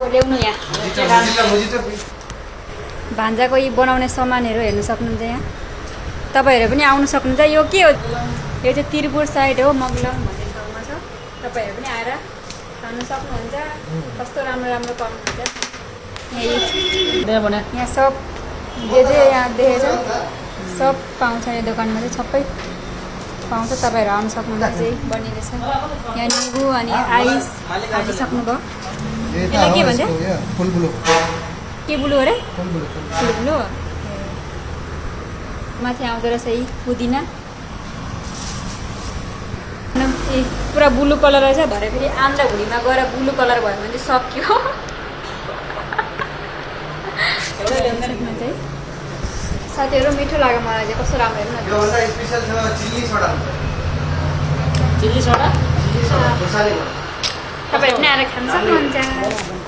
ल्याउनु यहाँ भान्जाको यी बनाउने सामानहरू हेर्न सक्नुहुन्छ यहाँ तपाईँहरू पनि आउनु सक्नुहुन्छ यो के हो यो चाहिँ त्रिपुर साइड हो मगलङ भन्ने ठाउँमा छ तपाईँहरू पनि आएर खानु सक्नुहुन्छ कस्तो राम्रो राम्रो पाउनुहुन्छ यहाँ सब जे यहाँ देखेछ सब पाउँछ यो दोकानमा चाहिँ सबै पाउँछ तपाईँहरू आउनु सक्नुहुन्छ चाहिँ बनिँदैछ यहाँ निम्बु अनि आइस हाली सक्नुभयो यसलाई के भन्छ के बुलु अरे फुलबुलो माथि आउँदो रहेछ यी पुदिना पुरा ब्लू कलर रहेछ भरे फेरि आन्द्रा भुँडीमा गएर ब्लू कलर भयो भने चाहिँ सक्यो साथीहरू मिठो लाग्यो मलाई चाहिँ कस्तो राम्रो हेर्नु चिल्ली सोडा तपाईँहरू पनि आएर खान सक्नुहुन्छ